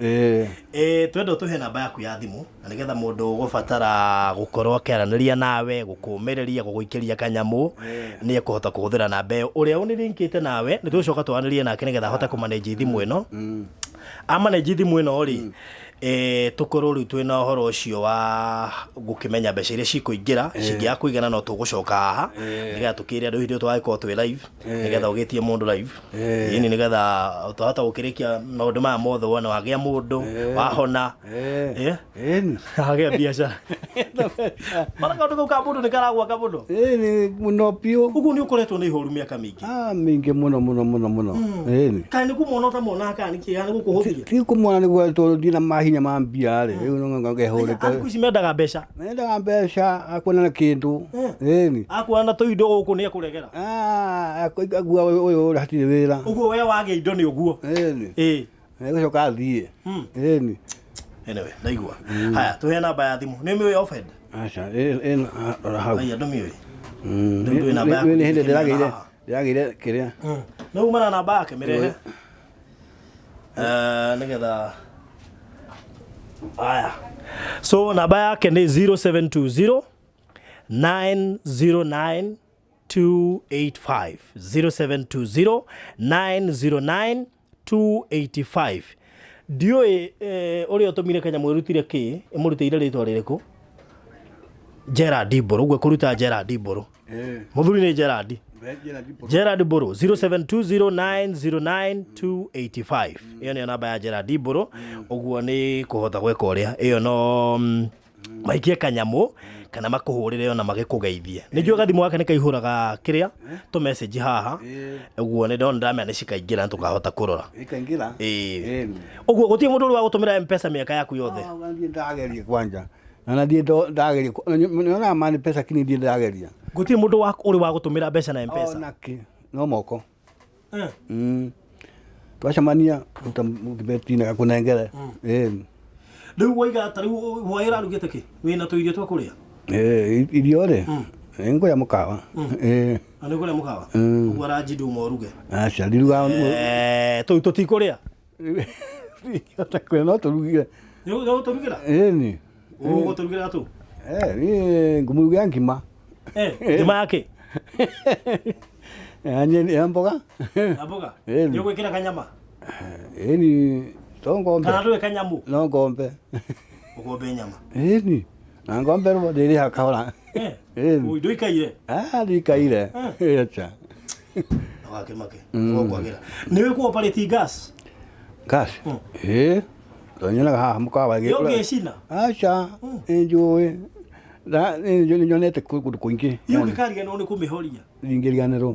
Twenda ũtũhe namba yaku ya thimũ na nĩgetha mũndũ ũgũbatara gũkorwo akĩaranĩria nawe, gũkũmĩrĩria, gũgũikĩria kanyamũ, nĩ ekũhota kũhũthĩra namba ĩyo. Ũrĩa ũnĩlinkĩte nawe nĩ tũgũcoka twaranĩrie nake nĩgetha ahote kũmanage thimũ ĩno. Amanage thimũ ĩno rĩ, tũkorwo rĩu twĩna ũhoro ũcio wa gũkĩmenya mbeca iria cikũingĩra, cingĩaga kũigana no tũgũcoka haha nĩgetha tũkĩre andũ hĩndĩ ĩyo tũgagĩkorwo twĩ live, nĩgetha ũgĩtie mũndũ live, ĩni nĩgetha twahota gũkĩrĩkia maũndũ maya mothe wona wagĩa mũndũ wahona, Ĩni. Wagĩa biacara. Ona kaũndũ kau ka mũndũ nĩ karagwaka mũno. Ĩni mũno biũ. Ũguo nĩ ũkoretwo na ihoru mĩaka mĩingĩ? Ah, mĩingĩ mũno mũno mũno mũno. Ĩni. Kana nĩ kũmona ũtamonaga kana nĩ kĩ, kana nĩ gũkũhũthia? Ti kũmona nĩguo tondũ ndirĩ na mahinya ma mbia rĩ, rĩu no ngehũrĩte. Thikũ ici mendaga mbeca. Mendaga mbeca, akuona na kĩndũ. Ĩni. Akuona na tũindo gũkũ nĩ ekũregera. Ah, akua ũyũ hatirĩ wĩra. Ũguo we wagĩa indo nĩ ũguo. Ĩni. Ĩĩ. Egũcoka athiĩ. Ĩni. Anyway, ndaigua. Haya, tũhe namba ya thimũ. Nĩ ũmĩũĩ offhand? Aca, rora hau. Haya, ndũmĩũĩ. Rĩu ndũĩ namba yaku. Nĩ hĩndĩ ndĩkĩmĩona ndĩragĩire haha. ndĩragĩire kĩrĩa. Nĩ uma na namba yake mĩrehe. Nĩgetha haya. So namba yake nĩ 0720 909 285, 0720 909 285. Ndiũĩ ũrĩa ũtũmire kanyamũ ĩrutire kĩ, ĩmũrutĩire rĩtwa rĩrĩkũ? Gerard Mbũrũ, ũguo ĩkũruta Gerard Mbũrũ. Mũthuri nĩ Gerard. Gerard Mbũrũ, 0720909285, ĩyo nĩyo namba ya Gerard Mbũrũ. Ũguo nĩ kũhota gwĩka ũrĩa ĩyo no maikie kanyamũ kana makũhũrĩre ona magĩkũgeithie. Nĩ njũĩ gathimũ gaka nĩ kaihũraga kĩrĩa tũ message haha, ũguo nĩ ndona ndamenya nĩ cikaingĩra tũkahota kũrora. Ikaingĩra. Ĩĩ. Ũguo gũtirĩ mũndũ ũrĩ wa gũtũmĩra Mpesa mĩaka yaku yothe? Ah, ndiĩ ndageria kwanja na ndiĩ ndageria, nyonaga mani pesa kini ndiĩ ndageria. Gũtirĩ mũndũ ũrĩ wa gũtũmĩra mbeca na Mpesa? Ona kĩ no moko. Twacemania ruta kĩbeti na gakũnengere. Ĩĩ. Rĩu waiga ta rĩu hwaĩ ũrarugĩte kĩ? Wĩna tũirio twa kũrĩa? Ĩĩ, irio rĩ, nĩ ngũrĩa mũkawa. Ĩĩ. Na nĩ ũkũrĩa mũkawa? Ũguo ranji nduma ũruge? Aca, ndirugaga. Tũu tũtikũrĩa? Ndingĩhota kũrĩa no tũrugire. Nĩ ũgũtũrugĩra? Ĩni. Ũgũtũrugĩra tũ? Niĩ ngũmũrugĩra ngima. Ngima ya kĩ? Ya nyeni, ya mboga. Ya mboga? Ĩni. Nĩ ũgwĩkĩra kanyama? Ĩni, to ngombe. Kana ndũĩ kanyamũ? No ngombe. Ũgombe nyama? Ĩni. Na ngombe rwo ndĩrĩha kahora. Ĩni. Ui, ndũikaire? Ah, ndikaire. Acha. Ndũgakĩmake. Ũgũkwagĩra. Nĩ ũĩ kũ operate gas? Gas? Ĩĩ. Tonyonaga haha mũkawa. Ĩ ũngĩcina? Aca, nĩ njũĩ. Na nĩ nyonete kũndũ kũingĩ. Iyo ũngĩkariganĩrwo nĩ kũmĩhoria. Ndingĩriganĩrwo.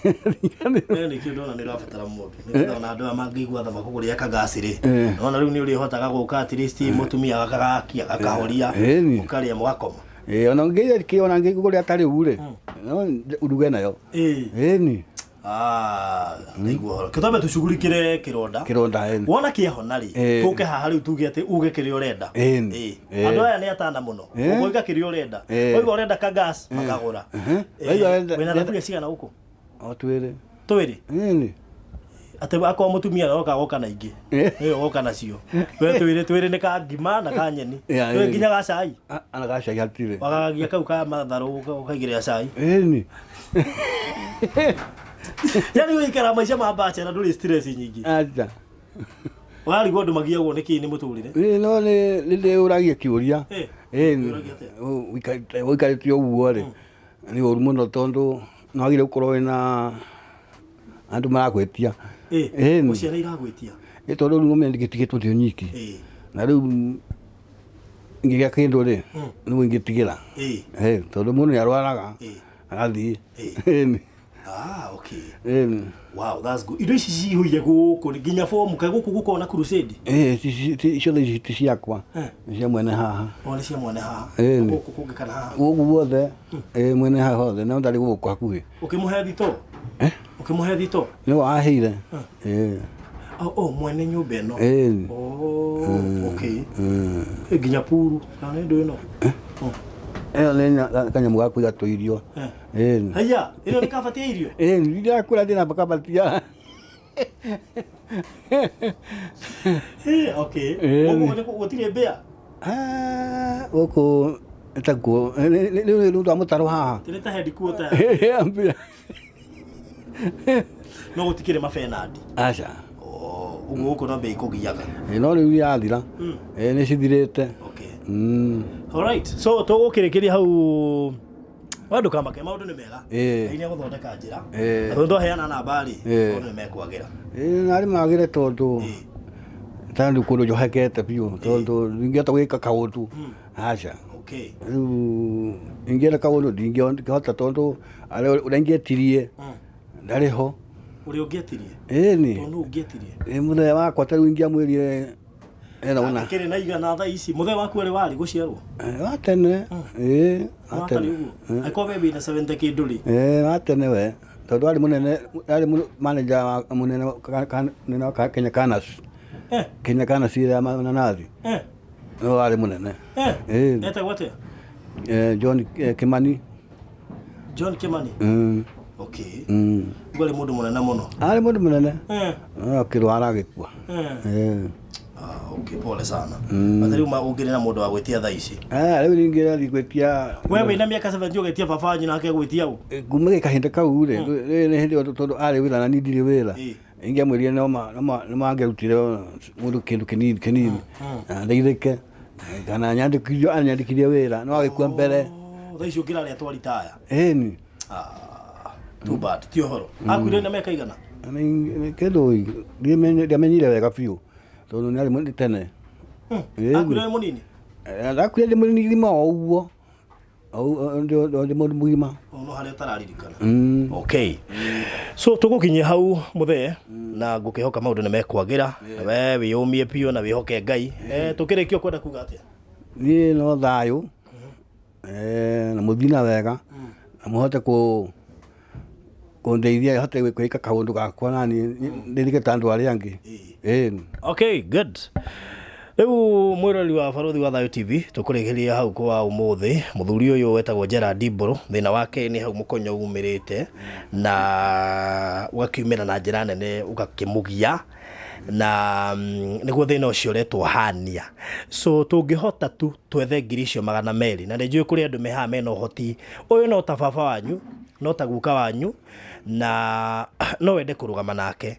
Ĩyo nĩkĩo ndona nĩ ũrabatara mũndũ nĩgetha ona andũ aya mangĩigua tha makũgũrĩre kagasi rĩ nona rĩu nĩ ũrĩhotaga gũka at least mũtumia gakagakia gakahoria Ĩni. ũkarĩa mũgakoma. Ĩĩ, ona ngĩkĩ ona ngĩkũgũrĩra ta rĩu rĩ, no uruge nayo. Ĩni. Ah, ndaigua ũhoro kĩtwambe tũcugurikĩre kĩronda. Kĩronda, ĩni. Wona kĩahona rĩ, tũke haha rĩu tuge atĩ uge kĩrĩa ũrenda. Ĩni. Andũ aya nĩ atana mũno. Ũkoiga kĩrĩa ũrenda. Oiga ũrenda kagas makagũra. Oiga ũrenda- Wĩna thaburia cigana gũkũ? O twĩrĩ. Twĩrĩ. Ĩni. Atĩ akorwo mũtumia aroka goka na ingĩ. Nĩwe goka nacio. We twĩrĩ twĩrĩ nĩ ka ngima na ka nyeni. Yeah, Twĩ ĩni. nginya ga cai. Ana ga cai hatirĩ. Wagagagia kau ka matharũ ũkaigĩrĩra cai. Ĩni. Yaani ũikara maica ma bachelor ndũrĩ stress nyingĩ. Acha. Warigwo andũ magiagwo nĩ kĩĩ nĩ mũtũrĩre. Ĩĩ, no nĩ ndĩũragia kĩũria. Ĩni. Ũragia atĩa? Ũikarĩte ũguo rĩ, nĩ ũru mũno tondũ nĩ wagĩrĩire gũkorwo wĩna andũ marakwĩtia. Ĩni. O ciana iragwĩtia. Ĩ tondũ rĩu ũmenye ndĩgĩtigĩtwo ndĩ nyiki. Na rĩu ingĩgĩa kĩndũ rĩ, nĩguo ingĩtigĩra. Ĩ, tondũ mũndũ nĩ arwaraga agathiĩ. Ĩni. Ah, okay. Ĩni. Wow, that's good. Indo ici cihũire gũkũ nginya fomu kaĩ gũkũ gũkoragwo na crusade. Ĩ, ciothe ici ti ciakwa, nĩ cia mwene haha. O nĩ cia mwene haha. Ĩni. Gũkũ kũngĩ kana haha. Gũkũ guothe, ĩ, mwene haha hothe, no ndarĩ gũkũ hakuhĩ. Ũkĩmũhe thito? Ũkĩmũhe thito? Nĩwe waheire. Ĩ. Oh, oh, mwene nyũmba ĩno. Ĩni. Oh, okay. Ĩ, nginya puru kana nĩ ndũ ĩno. Ĩyo nĩ kanyamũ ga kũiga tũirio. Ĩni. Haiya, ĩno nĩ kabati ya irio? Ĩni, ndirakũra ndĩna kabatia. Ĩ, okay. Ĩni. Gũkũ gũtirĩ mbĩa? Ah, gũkũ takuo nĩ ũndũ wa mũtaro haha. Nĩ ta headquarter. Mbĩa. No gũtikĩrĩ mabenandi. Aca. Oh, ũguo gũkũ no mbĩa ikũgiaga. Ĩ, no rĩu yathira. Ĩ, nĩ cithirĩte. Okay. Alright. So tũgũkĩrĩkĩria hau we ndũkamake maũndũ nĩ mega. Ngai nĩegũthondeka njĩra. Na tondũ twaheana namba rĩ, maũndũ nĩ mekwagĩra. Ĩ, narĩ magĩre tondũ tondũ kũndũ njohekete biũ tondũ ndingĩhota gwĩka kaũndũ. Aca. Okay. Rĩu ingĩenda kaũndũ ndingĩhota tondũ ũrĩa ingĩetirie ndarĩ ho. Ũrĩa ũngĩetirie? Ĩni. Tondũ nũ ũngĩetirie? Ĩ, mũthee wakwa ta rĩu ingĩamwĩrire ena ũna. Akĩrĩ na igana thaa ici. Mũthee waku arĩ warĩ gũciarwo? Wa tene. Ĩ, wa Watariĩ tene. ũguo? Angĩkorwo we wĩna 70 kĩndũ rĩ. Ĩ, wa tene we. Tondũ arĩ mũnene, arĩ manager wa mũnene mũnene wa Kenya Canas. Kenya Canas ĩrĩa ya mananathi. Nĩwe warĩ mũnene. Ĩ. Etagwo atĩa? John Kimani. John Kimani? Okay. Ũguo arĩ mũndũ mũnene mũno. Arĩ mũndũ mũnene. No akĩrwara agĩkua. Ah, okay, pole sana. Atĩ rĩu ũngĩrĩ na mũndũ wa gwĩtia thaa ici. Rĩu ningĩ rathiĩ gwĩtia. We wĩna mĩaka 70 ũgetia baba wanyu nake agwĩtia ũ? Kuma kahinda kau rĩ, nĩ hĩndĩ ĩyo tondũ arĩ wĩra na niĩ ndirĩ wĩra. Ingĩamwĩrire no mangĩarutire mũndũ kĩndũ kĩnini kĩnini. Na ndeithĩke. Kana nyandĩkithio anyandĩkithie wĩra no agĩkua mbere. Thaa ici ũngĩrarĩa twaritaya. Ĩni. Too bad, ti ũhoro. Akuire na mĩaka igana? Kĩndũ ndiamenyire wega biũ tondũ nĩ arĩ tene. Akuire wĩ mũnini? Ndakuire ndĩ mũnini o ũguo. Ndĩ mũndũ mũgima. No harĩa ũtararirikana. Okay. So tũgũkinyia hau mũthee na ngũkĩhoka maũndũ nĩ mekwagĩra. We wĩyũmie biũ na wĩhoke Ngai. Tũkĩrĩkia ũkwenda kuga atĩa? Niĩ no thayũ na mũthiĩ na wega na mũhote kũndeithia hote gwĩka kaũndũ gakwa naniĩ ndeithĩke ta andũ arĩa angĩ. Ĩni. Okay, good. Rĩu mwĩroreri wa Barũthi wa Thayũ TV tũkũrĩkĩria hau kwa ũmũthĩ. Mũthuri ũyũ wetagwo Gerald Mbũrũ, thĩna wake nĩ hau mũkonyo umĩrĩte na ũgakiumĩra na njĩra nene ũgakĩmũgia na nĩguo thĩna ũcio ũretwo hernia. So tũngĩhota tu twethe ngiri icio 200 na nĩ njũĩ kũrĩ andũ me haha mena ũhoti. Ũyũ no ta baba wanyu, no ta guka wanyu na no wende kũrũgama nake.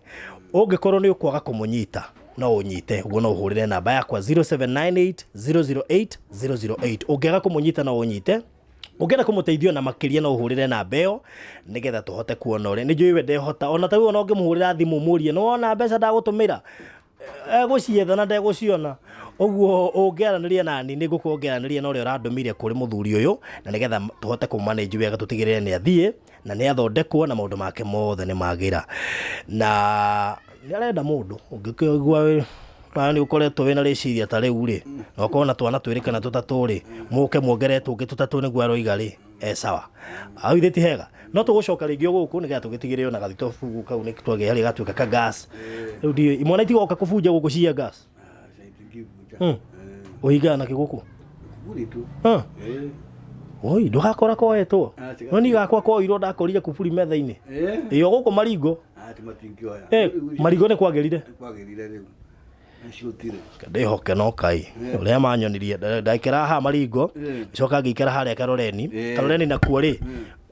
Ũngĩkorwo nĩ ũkwaga kũmũnyita no ũnyite, ũguo no ũhũrĩre namba yakwa 0798 008 008. Ũngĩaga kũmũnyita no ũnyite. Ũngĩenda kũmũteithia ona makĩria no ũhũrĩre namba ĩyo nĩgetha tũhote kuona ũrĩa. Nĩ njũĩ we ndehota, ona ta rĩu ona ũngĩmũhũrĩra thimũ ũmũrie nĩ wona mbeca ndagũtũmĩra, egũcietha na ndegũciona. Ũguo ũngĩaranĩria nani nĩ ngũkorwo ngĩaranĩria na ũrĩa ũrandũmire kũrĩ mũthuri ũyũ, na nĩgetha tũhote kũmanage wega, tũtigĩrĩre nĩ athiĩ na nĩ athondekwo na maũndũ make mothe nĩ magĩra. Na nĩ arenda mũndũ ũngĩkĩigua nawe nĩ ũkoretwo wĩna rĩciria ta rĩu rĩ, na ũkorwo na twana twĩrĩ kana tũtatũ rĩ, mũke muongerere tũngĩ tũtatũ nĩguo aroiga rĩ, e sawa. Hau ithe ti hega? No tũgũcoka rĩngĩ o gũkũ nĩgetha tũgĩtigĩrĩre ona gathitobu kau nĩ twagĩa harĩa gatuĩka ka gas. Rĩu ndiũĩ imwana itigoka kũbunja gũkũ cia gas. Ũhingaga nakĩ gũkũ? Kuburi tu. Oi, ndũgakora koetwo. Ah, tiga- No niĩ gakwa koirwo ndakorire kuburi metha-inĩ. Ĩyo gũkũ maringo. Ah, ti matingĩoya. Eh, maringo nĩ kwagĩrire. Kwagĩrire rĩu. Ciotire. Ndĩhoke no kai ũrĩa manyonirie ndaikara haha maringo coka ngĩikara harĩa karoreni. Karoreni nakuo rĩ,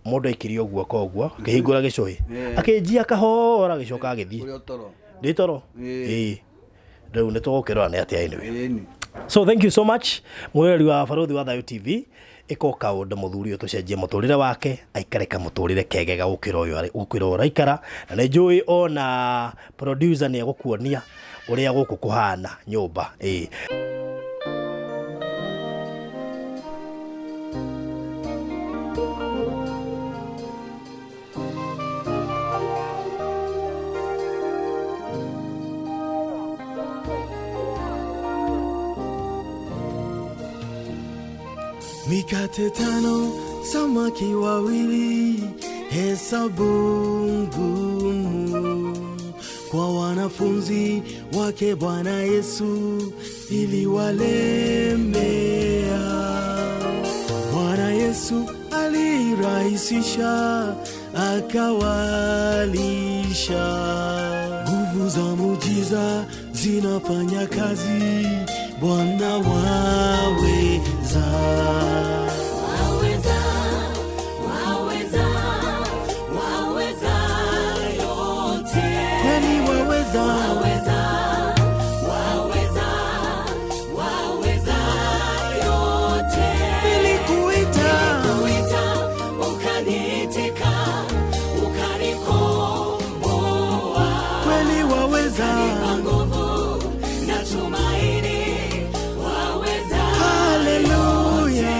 mũndũ aikirie ũguo koguo akĩhingũra gĩcũhĩ akĩnjia kahora agĩcoka agĩthiĩ. Ũrĩa toro. Ndĩ toro. Ĩĩ, rĩu nĩ tũgũkĩrora nĩ atĩa anyway. Ĩni. So thank you so much mwĩrori wa Barũthi wa Thayũ TV. Ĩka o kaũndũ mũthuri ũyũ tũcenjie mũtũrĩre wake, aikare kamũtũrĩre kegega gũkĩra ũyũ gũkĩra ũraikara. Na nĩ njũĩ ona producer nĩ egũkuonia ũrĩa gũkũ kũhana nyũmba. Ĩĩ. Mikate tano, samaki wawili, hesabu ngumu kwa wanafunzi wake Bwana Yesu iliwalemea. Bwana Yesu alirahisisha, akawalisha. Nguvu za muujiza zinafanya kazi, Bwana waweza. Waweza, waweza, waweza yote. Kweli waweza. Waweza, waweza, waweza yote. Nilikuita. Nilikuita, ukaniitika, ukanikomboa. Kweli waweza. Ukanipa nguvu na tumaini, waweza. Haleluya.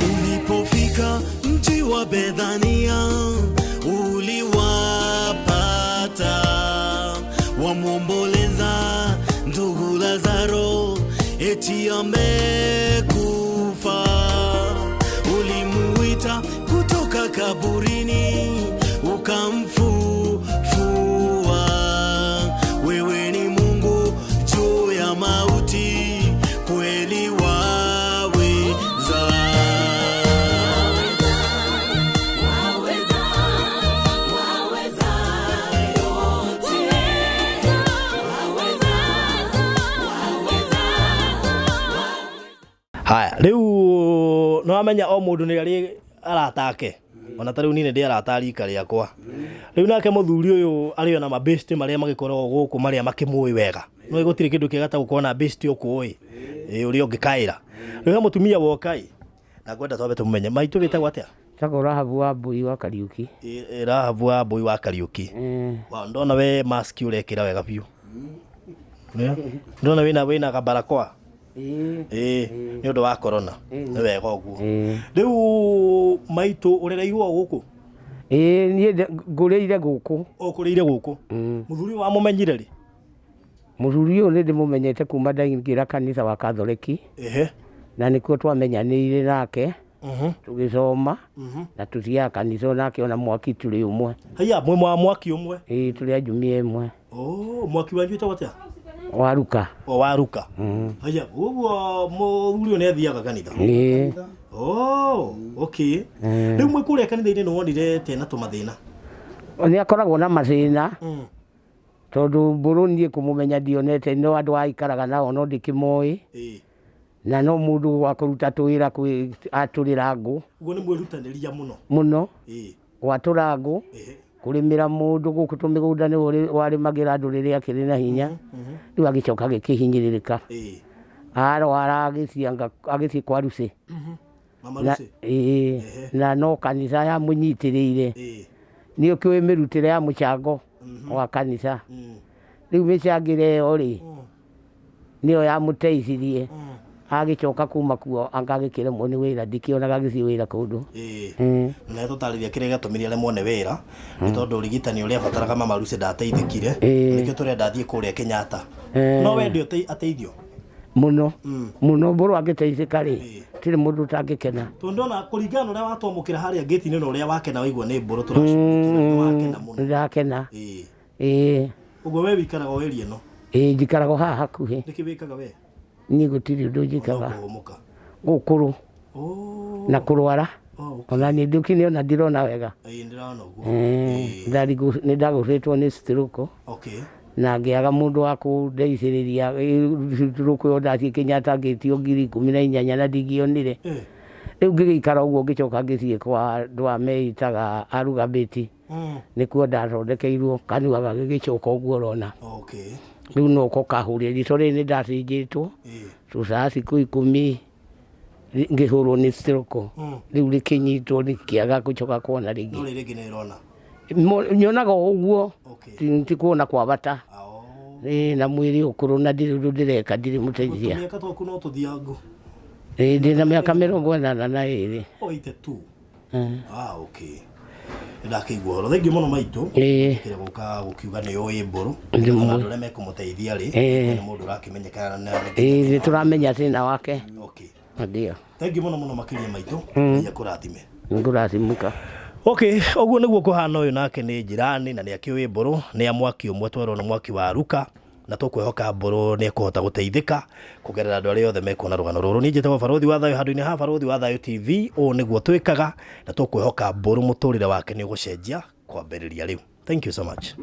Ulipofika mji wa Bethania, uliwapata wamwomboleza ndugu Lazaro, eti amekufa. Ulimuita kutoka kaburini, ukamfufua. Wewe ni Mungu juu ya mauti, kweli waweza. Waweza, waweza yote. Waweza, waweza. Haya, rĩu nĩ wamenya o mũndũ nĩ arĩ arata ake. Ona ta rĩu niĩ nĩ ndĩ arata a rika rĩakwa. Rĩu nake mũthuri ũyũ arĩ ona mabĩsti marĩa magĩkoragwo gũkũ marĩa makĩmũĩ wega. No gũtirĩ kĩndũ kĩega ta gũkorwo na bĩsti ũkũĩ, ĩ, ũrĩa ũngĩkaĩra. Rĩu he mũtumia woka ĩ, na ngwenda twambe tũmũmenye. Maitũ wĩtagwo atĩa? Njĩtagwo Rahabu wa Mbui wa Kariuki. Ĩ, Rahabu wa Mbui wa Kariuki. Wa, ndona we mask ũrekĩra wega biũ. Nĩ? Ndona wĩna kabarakoa. Ĩ, nĩ ũndũ wa corona. Nĩ wega ũguo. Rĩu maitũ ũrereirwo o gũkũ? Ĩĩ, niĩ ngũrĩire gũkũ. Ũkũrĩire gũkũ? Mũthuri ũyũ wamũmenyire rĩ? Mũthuri ũyũ nĩ ndĩmũmenyete kuma ndaingĩra kanitha wa Katholeki. Na nĩkuo twamenyanĩire nake. Tũgĩthoma. Na tũthiaga kanitha onake ona mwaki tũrĩ ũmwe. Haiya, mwĩ mwa mwaki ũmwe? Ĩĩ, tũrĩ a njumia ĩmwe. Oh, mwaki wanyu wĩtagwo atĩa? Waruka. O waruka. Haiya, ũguo mũthuri ũyũ nĩ athiaga kanitha? Ĩĩ. Oh, okay. Rĩu mwĩ kũrĩa kanitha-inĩ nĩ wonire tena tũmathĩna? Nĩ akoragwo na mathĩna. Tondũ mbũrũ niĩ kũmũmenya ndionete, no andũ aikaraga nao no ndĩkĩmoĩ. Na no mũndũ wa kũruta tũwĩra kwĩ atũrĩra ngũ. Ũguo nĩ mwĩrutanĩria mũno? Mũno. Gwatũra ngũ, kũrĩmĩra mũndũ gũkũ tũmĩgũnda nĩ warĩmagĩra andũ rĩrĩa akĩrĩ na hinya. Rĩu agĩcoka agĩkĩhinyĩrĩrĩka. Arwara agĩthiĩ kwa Lucy. Mama Na, Lucy? ĩĩ, na no kanitha yamũnyitĩrĩire. Nĩ ũkĩũĩ mĩrutĩre ya mũcango wa kanitha. Rĩu mĩcangĩre ĩyo rĩ, Nĩyo yamũteithirie agĩcoka kuma kuo anga agĩkĩremwo nĩ wĩra, ndikĩonaga agĩthiĩ wĩra kũndũ. Na tũtarĩria kĩrĩa gĩatũmire aremwo nĩ wĩra nĩ tondũ ũrigitani ũrĩa abataraga Mama Lucy ndateithĩkire. Nĩkĩo tũrenda athiĩ kũrĩa Kenyatta. No wende ateithio? Mũno mũno, mbũrũ angĩteithĩka rĩ, tirĩ mũndũ ũtangĩkena. Tondũ ndona kũringana na ũrĩa watwamũkĩra harĩa ngĩti-inĩ na ũrĩa wakena waigua nĩ mbũrũ tũracugurikĩra, nĩ wakena mũno. Nĩndakena. Ĩĩ. Ũguo we wĩikaraga o area ĩno? Ĩĩ, njikaraga haha hakuhĩ. Nĩkĩ wĩkaga we? Niĩ gũtirĩ ũndũ njĩkaga. Kũhũmũka. Gũkũrũ na kũrwara. Ona niĩ ndũkĩnĩ ona ndirona wega. Ĩĩ, ndĩrona ũguo. Nĩ ndagũthĩtwo nĩ stroke. Na ngĩaga mũndũ wa kũndeithĩrĩria. Stroke ĩyo ndathiĩ Kenyatta ngĩtio 18,000 na ndingĩonire. Rĩu ngĩgĩikara ũguo, ngĩcoka ngĩthiĩ kwa andũ a meitaga arugabĩti. Nĩkuo ndathondekeirwo kanua gagĩgĩcoka ũguo ũrona. Rĩu no ko kahũrire riitho rĩrĩ, nĩ ndathĩnjĩtwo thutha wa thikũ 10 ngĩhũrwo nĩ stroke. Rĩu rĩkĩnyitwo rĩkĩaga gũcoka kuona rĩngĩ. No rĩrĩ rĩngĩ nĩ rĩrona? Nyonaga o ũguo, ti kuona kwa bata. Ĩĩ, na mwĩrĩ ũkũrũ na ndirĩ ũndũ ndĩreka, ndirĩ mũteithia. Tũmĩaka twaku no tũthiangu? Ĩĩ, ndĩna mĩaka 82. O 82. Ah, okay, ndakĩigua ũhoro, thengiũ mũno maitũ. Kĩrĩ gũka gũkiuga nĩ ũĩ mbũrũ Ndĩ na andũ arĩa mekũmũteithia rĩ, nĩ mũndũ ũrakĩmenyekana na Ĩĩ, nĩ tũramenya thĩna wake. Ndio. Thengiũ mũno mũno makĩria maitũ. Ngai akũrathime. Nĩngũrathimĩka. Okay, ũguo nĩguo kũhana. Ũyũ nake nĩ njirani na nĩ akĩũĩ mbũrũ, nĩ a mwaki ũmwe twerwo nĩ mwaki wa ruka, na tũkwĩhoka mbũrũ nĩ ekũhota gũteithĩka kũgerera andũ arĩa othe mekuona rũgano rũrũ. Niĩ njĩtagwo Barũthi wa Thayũ handũ-inĩ ha Barũthi wa Thayũ TV. Ũũ nĩguo twĩkaga, na tũkwĩhoka mbũrũ mũtũrĩre wake nĩ ũgũcenjia kwambĩrĩria rĩu. Thank you so much.